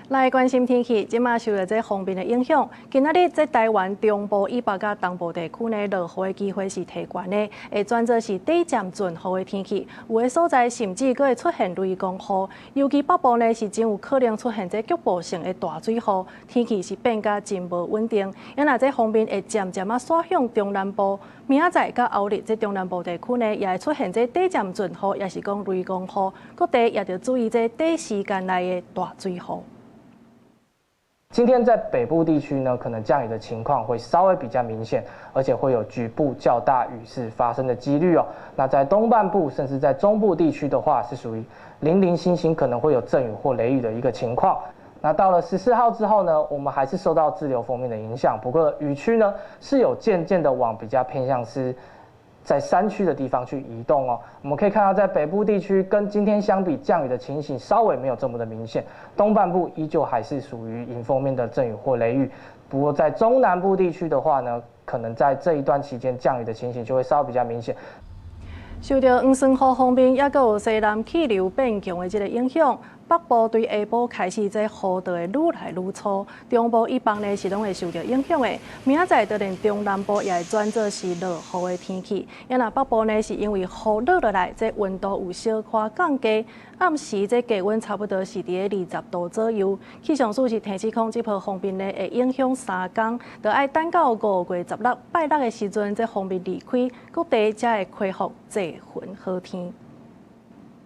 來關心天氣，這馬受著這鋒面的影響，今仔日這台灣中部以北佮東部地區呢，落雨的機會是提懸的，會轉做是短暫陣雨的天氣。有的所在甚至閣會出現雷公雨，尤其北部呢是真有可能出現這局部性的大水雨，天氣是變甲真無穩定。啊若這鋒面會漸漸仔徙向中南部，明仔載佮後日這中南部地區呢，也會出現這短暫陣雨，抑是講雷公雨，各地也著注意這短時間內的大水雨。今天在北部地區呢，可能降雨的情況會稍微比較明顯，而且會有局部較大雨勢發生的幾率哦。那在東半部甚至在中部地區的話，是屬於零零星星可能會有陣雨或雷雨的一個情況。那到了14號之後呢，我們還是受到滯留鋒面的影響，不過雨區呢是有漸漸的往比較偏向是在山區的地方去移動哦。我們可以看到，在北部地區跟今天相比，降雨的情形稍微沒有這麼的明顯。東半部依舊還是屬於迎風面的陣雨或雷雨。不過在中南部地區的話呢，可能在這一段期間降雨的情形就會稍微比較明顯。受著黃酸雨鋒面，抑閣有西南氣流變強的這個影響，北部對下晡開始，這雨就會愈來愈粗。中部以北呢是攏會受著影響的。明仔載就連中南部也會轉做是落雨的天氣。啊若北部呢是因為雨落落來，這溫度有小可降低。暗時這低溫差不多是佇20度左右。氣象署是提醒講，這波鋒面呢會影響3工，著愛等到5月16拜六的時陣，這鋒面離開，各地才會恢復濟雲好天。